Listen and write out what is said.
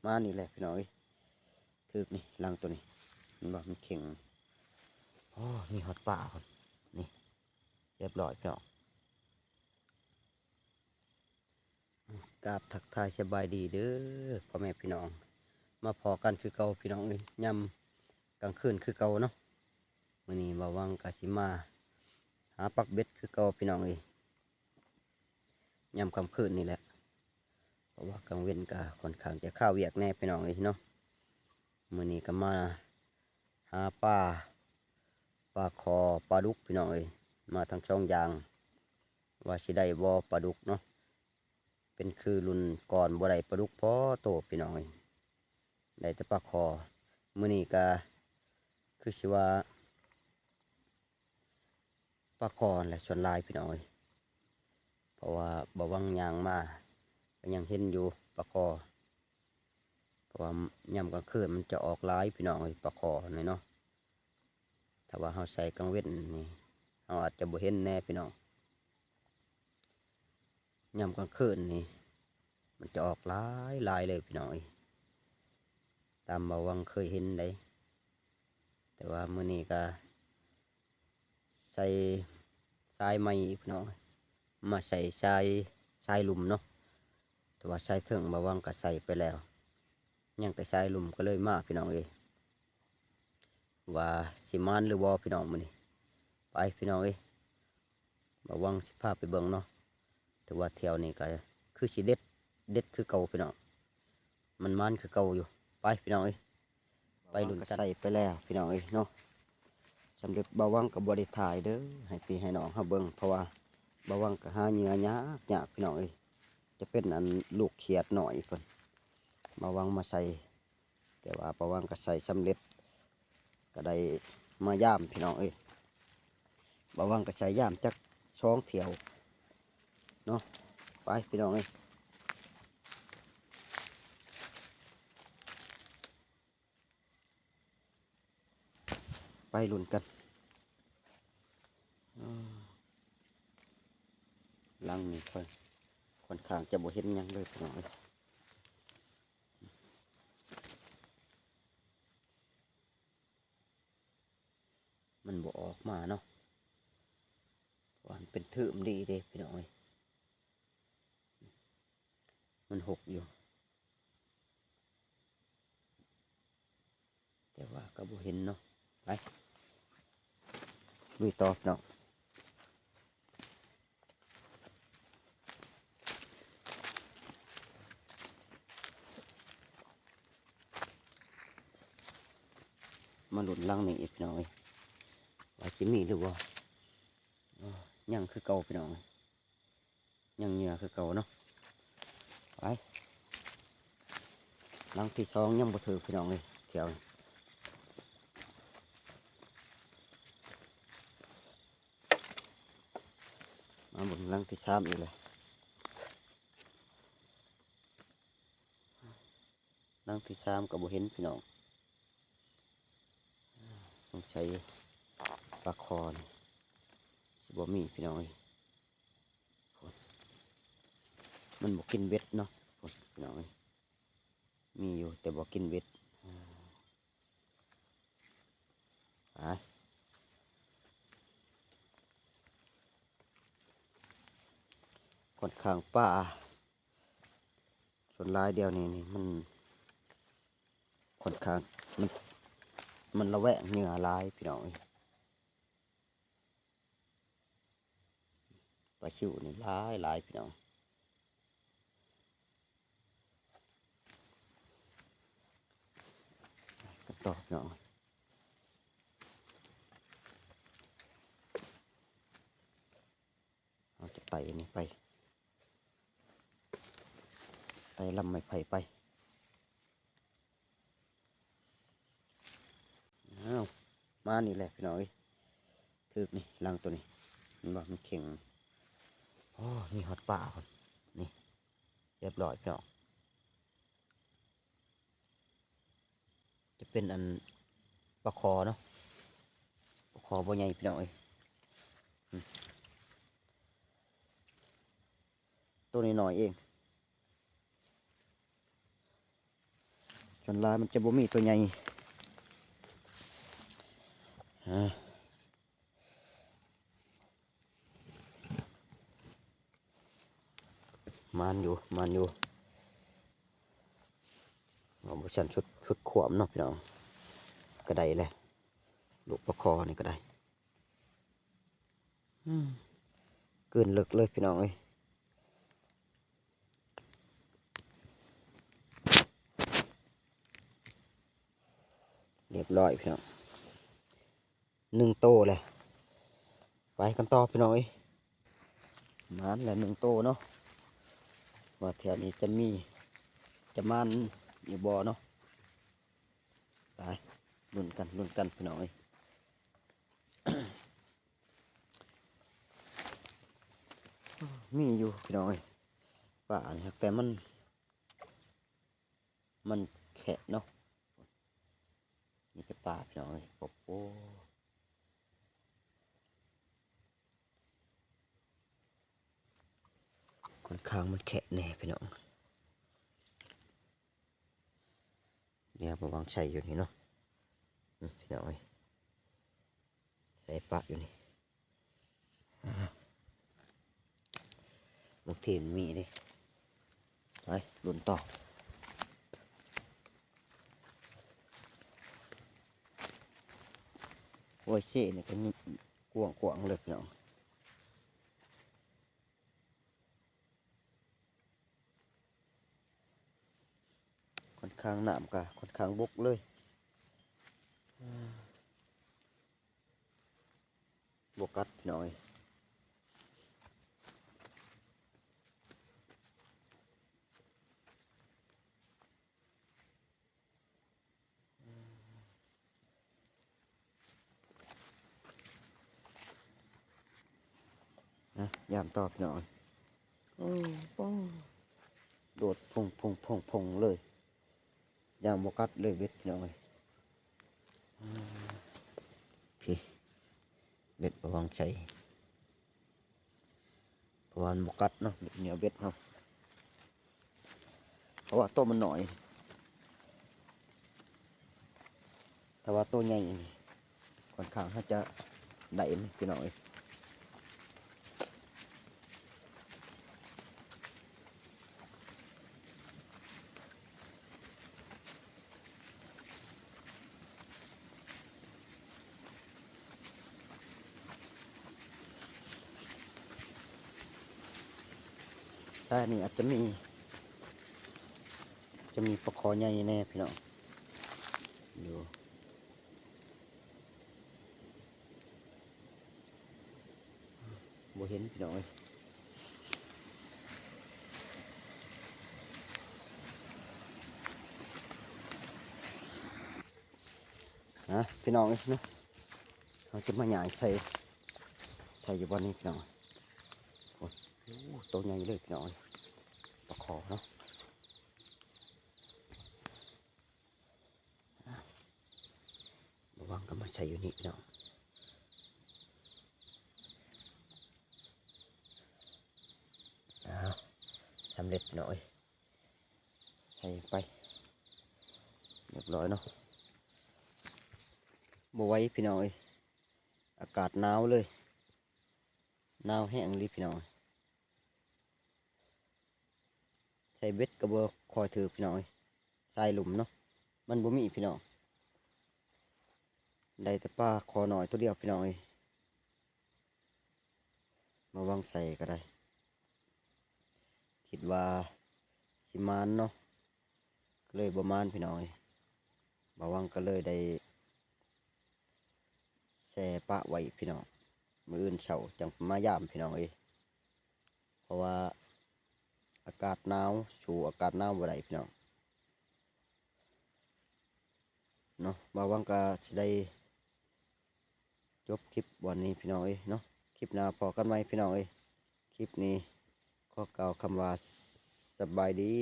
ມານີ້ແຫຼະພີ່ນ້ອງເອີຍ. ຖືກນີ້ ລັງໂຕນີ້ ເຫັນບໍ່? ມັນເຄັ່ງ. ໂອ້ ມີຮອດປາພຸ້ນ. ນີ້ ຮຽບຮ້ອຍພີ່ນ້ອງ. ກາບທັກທາຍສະບາຍດີເດີພໍ່ແມ່ພີ່ນ້ອງ, ມາພໍ້ກັນຄືເກົ່າພີ່ນ້ອງເອີຍ, ຍາມກາງຄືນຄືເກົ່າເນາະ. ມື້ນີ້ບ່າວວັງກະຊິມາຫາປັກເບັດຄືເກົ່າພີ່ນ້ອງເອີຍ, ຍາມຄ່ຳຄືນນີ້ແຫຼະ, ເພາະວ່າກາງເວັນກະຂ້ອນຂ້າງຈະຄາວຽກແດ່ພີ່ນ້ອງເອີຍເນາະ. ມື້ນີ້ກະມາຫາປາ, ປາຄໍ່ ປາດຸກພີ່ນ້ອງເອີຍ, ມາທັງສອງຢ່າງ. ວ່າຊິໄດ້ບໍ່ປາດຸກເນາະ, ເປັນຄືລຸ້ນກ່ອນບໍ່ໄດ້ປາດຸກພໍໂຕພີ່ນ້ອງເອີຍ, ໄດ້ແຕ່ປາຄໍ່. ມື້ນີ້ກະຄືຊິວ່າປາຄໍ່ຫັ້ນແຫຼະສ່ວນຫຼາຍພີ່ນ້ອງເອີຍ, ເພາະວ່າບ່າວວັງຍ່າງມາກະຍັງເຫັນຢູ່ປາຄໍ່. ເພາະວ່າຍາມກາງຄືນມັນຈະອອກຫຼາຍພີ່ນ້ອງເອີຍ ປາຄໍ່ນີ້ເນາະ. ຖ້າວ່າເຮົາໃສ່ກາງເວັນນີ້ ເຮົາອາດຈະບໍ່ເຫັນແດ່ພີ່ນ້ອງ. ຍາມກາງຄືນນີ້ ມັນຈະອອກຫຼາຍໆເລີຍພີ່ນ້ອງເອີຍ, ຕາມບ່າວວັງເຄີຍເຫັນໄດ໋. ແຕ່ວ່າມື້ນີ້ກະ ໃສ່ຊາຍໃໝ່ອີກພີ່ນ້ອງ, ມາໃສ່ຊາຍ, ຊາຍລຸ່ມເນາະ. ແຕ່ວ່າຊາຍເທິງບ່າວວັງກະໃສ່ໄປແລ້ວ, ຍັງແຕ່ຊາຍລຸ່ມ ກະເລີຍມາພີ່ນ້ອງເອີຍ. ວ່າຊິໝານຫຼືບໍ່ພີ່ນ້ອງມື້ນີ້. ໄປພີ່ນ້ອງເອີຍ, ບ່າວວັງຊິພາໄປເບິ່ງເນາະ. ແຕ່ວ່າແຖວນີ້ກະຄືຊິເດັດ, ເດັດຄືເກົ່າພີ່ນ້ອງ, ມັນໝານຄືເກົ່າຢູ່. ໄປພີ່ນ້ອງເອີຍ, ໄປລຸ້ນກັນ. ໃສ່ໄປແລ້ວພີ່ນ້ອງເອີຍເນາະ, ສຳເລັດ. ບ່າວວັງກະບໍ່ໄດ້ຖ່າຍເດີ ໃຫ້ພີ່ໃຫ້ນ້ອງເຮົາເບິ່ງ, ເພາະວ່າບ່າວວັງກະຫາເຫຍື່ອຍາກໆພີ່ນ້ອງເອີຍ. ຈະເປັນອັນລູກຂຽດນ້ອຍເພິ່ນ, ບ່າວວັງມາໃສ່. ແຕ່ວ່າບ່າວວັງກະໃສ່ສຳເລັດ, ກະໄດ້ມາຢາມພີ່ນ້ອງເອີຍ. ບ່າວວັງກະໃສ່ຢາມຈັກສອງຖ້ຽວເນາະ. ໄປພີ່ນ້ອງເອີຍ, ໄປລຸ້ນກັນ. ຫຼັງນີ້ຂ້ອນຂ້າງຈະບໍ່ເຫັນຫຍັງເລີຍພີ່ນ້ອງເອີຍ. ມັນບໍ່ອອກມາເນາະ, ເພາະວ່າມັນເປັນເທີມດີເດ້ພີ່ນ້ອງເອີຍ. ມັນຫົກຢູ່ ແຕ່ວ່າກໍບໍ່ເຫັນເນາະ. ໄປ ລຸຍຕໍ່ເນາະ. ມາລຸ້ນຫຼັງນີ້ອີກພີ່ນ້ອງເອີຍ ວ່າຊິມີຫຼືບໍ່. ເອີ ຍັງຄືເກົ່າພີ່ນ້ອງເອີຍ, ຍັງເຫຍື່ອຄືເກົ່າເນາະ. ໄປ ຫຼັງທີສອງຍັງບໍ່ຖືກພີ່ນ້ອງເອີຍ ແຖວນີ້. ມາເບິ່ງຫຼັງທີສາມອີກແລ້ວ. ຫຼັງທີສາມກໍບໍ່ເຫັນພີ່ນ້ອງ, ສົງໄສປາຄໍ່ນີ້ຊິບໍ່ມີພີ່ນ້ອງເອີຍ. ມັນບໍ່ກິນເບັດເນາະ ພີ່ນ້ອງເອີຍ, ມີຢູ່ແຕ່ບໍ່ກິນເບັດ. ໄປ ຂ້ອນຂ້າງປາ ສ່ວນຫຼາຍດຽວນີ້ນີ້ ມັນຂ້ອນຂ້າງ ມັນ ມັນລະແວງເຫຍື່ອຫຼາຍພີ່ນ້ອງເອີຍ. ປາຊິວນີ້ຫຼາຍໆ ພີ່ນ້ອງ. ກັນຕໍ່ພີ່ນ້ອງ, ເຮົາຈະໄຕ່ນີ້ໄປ ໄຕ່ລຳໄມ້ໄຜ່ໄປ. ອ້າວ ມານີ້ແຫຼະພີ່ນ້ອງເອີຍ, ຖືກນີ້ ລັງໂຕນີ້ ເຫັນບໍ່ ມັນເຄັ່ງ. ໂອ້ ມີຮອດປາພຸ້ນ ນີ້ ຮຽບຮ້ອຍພີ່ນ້ອງ. ຈະເປັນອັນປາຄໍ່ເນາະ, ປາຄໍ່ບໍ່ໃຫຍ່ພີ່ນ້ອງເອີຍ, ໂຕນ້ອຍໆເອງ. ສ່ວນຫຼາຍມັນຈະບໍ່ມີຕົວໃຫຍ່. ອາ ມານຢູ່ ມານຢູ່. ເອົາ ບໍ່ຊັ້ນຊຸດ ຊຸດຂວາມເນາະພີ່ນ້ອງ ກໍໄດ້ແຫຼະ. ລູກປາຄໍ່ນີ້ກໍໄດ້. ອືມ ກືນເລິກເລີຍພີ່ນ້ອງເອີຍ. ຮຽບຮ້ອຍພີ່ນ້ອງ ໜຶ່ງໂຕແຫຼະ. ໄປກັນຕໍ່ພີ່ນ້ອງເອີຍ. ມານແຫຼະ ໜຶ່ງໂຕເນາະ ວ່າແຖວນີ້ຈະມີ ຈະມານຢູ່ບໍ່ເນາະ. ໄປ ລຸ້ນກັນ ລຸ້ນກັນພີ່ນ້ອງເອີຍ. ມີຢູ່ພີ່ນ້ອງເອີຍ ປານີ້ ແຕ່ມັນ ມັນແຄະເນາະ. ມີແຕ່ປາພີ່ນ້ອງເອີຍ. ໂອ້ໂຫ ຂ້ອນຂ້າງມັນແຄະແດ່ພີ່ນ້ອງ. ດຽວມາວາງໃສ່ຢູ່ນີ້ເນາະ ອືມ ພີ່ນ້ອງເອີຍ. ໃສ່ປະຢູ່ນີ້ ອາ ບາງທີມັນມີເດ້. ໄປລຸ້ນຕໍ່. ໂອ້ຍ ເຊນີ້ກໍກວ້າງໆເລີຍພີ່ນ້ອງ. ຂ້ອນຂ້າງ ນ້ຳກໍຂ້ອນຂ້າງບົກເລີຍ. ບໍ່ກັດພີ່ນ້ອງເອີຍ. ນະ ຢາມຕໍ່ພີ່ນ້ອງ. ໂອ້ ໂອ້ ໂດດພົງໆໆໆເລີຍ. ຢ່າງບໍ່ກັດເລີຍເບັດພີ່ນ້ອງເອີຍ. ອືມ ພີ້ ເບັດບໍ່ວາງໃສ່ ເພາະວ່າມັນບໍ່ກັດເນາະ ເບັດ ແນວເບັດເຮົາ ເພາະວ່າໂຕມັນໜ້ອຍ. ຖ້າວ່າໂຕໃຫຍ່ນີ້ ຂ້ອນຂ້າງເຮົາຈະໄດ້ພີ່ນ້ອງເອີຍ. ແຕ່ນີ້ອາດຈະມີ ຈະມີປາຄໍ່ໃຫຍ່ແດ່ພີ່ນ້ອງ ຢູ່. ບໍ່ເຫັນພີ່ນ້ອງເອີຍ. ນະ ພີ່ນ້ອງເອີຍເນາະ ເຮົາຈະມາຍ້າຍໃສ່ ໃສ່ຢູ່ບ່ອນນີ້ພີ່ນ້ອງ. ໂອ້ ໂຕໃຫຍ່ເລີຍພີ່ນ້ອງເອີຍ ປາຄໍ່ເນາະ. ບໍ່ຫວັງກໍມາໃສ່ຢູ່ນີ້ພີ່ນ້ອງ. ອ້າວ ສຳເລັດພີ່ນ້ອງເອີຍ ໃສ່ໄປ ຮຽບຮ້ອຍເນາະ. ບໍ່ໄຫວພີ່ນ້ອງເອີຍ ອາກາດໜາວເລີຍ ໜາວແຮງອີ່ຫຼີພີ່ນ້ອງເອີຍ. ໃສ່ເບັດກໍບໍ່ຄ່ອຍຖືກພີ່ນ້ອງເອີຍ ຊາຍລຸ່ມເນາະ ມັນບໍ່ມີພີ່ນ້ອງ ໄດ້ແຕ່ປາຄໍ່ນ້ອຍໂຕດຽວພີ່ນ້ອງເອີຍ. ມາຫວັງໃສ່ກໍໄດ້ ຄິດວ່າຊິມານເນາະ ກໍເລີຍບໍ່ມານພີ່ນ້ອງເອີຍ. ບ່າວວັງກໍເລີຍໄດ້ແຊ່ປະໄວ້ພີ່ນ້ອງ ມື້ອື່ນເຊົ້າຈັ່ງມາຢາມພີ່ນ້ອງເອີຍ ເພາະວ່າອາກາດໜາວ ສູ້ອາກາດໜາວບໍ່ໄດ້ພີ່ນ້ອງເນາະ. ບ່າວວັງກໍຊິໄດ້ ຈົບຄລິບວັນນີ້ພີ່ນ້ອງເອີຍເນາະ ຄລິບໜ້າພໍ້ກັນໃໝ່ພີ່ນ້ອງເອີຍ. ຄລິບນີ້ຂໍກ່າວຄຳວ່າສະບາຍດີ.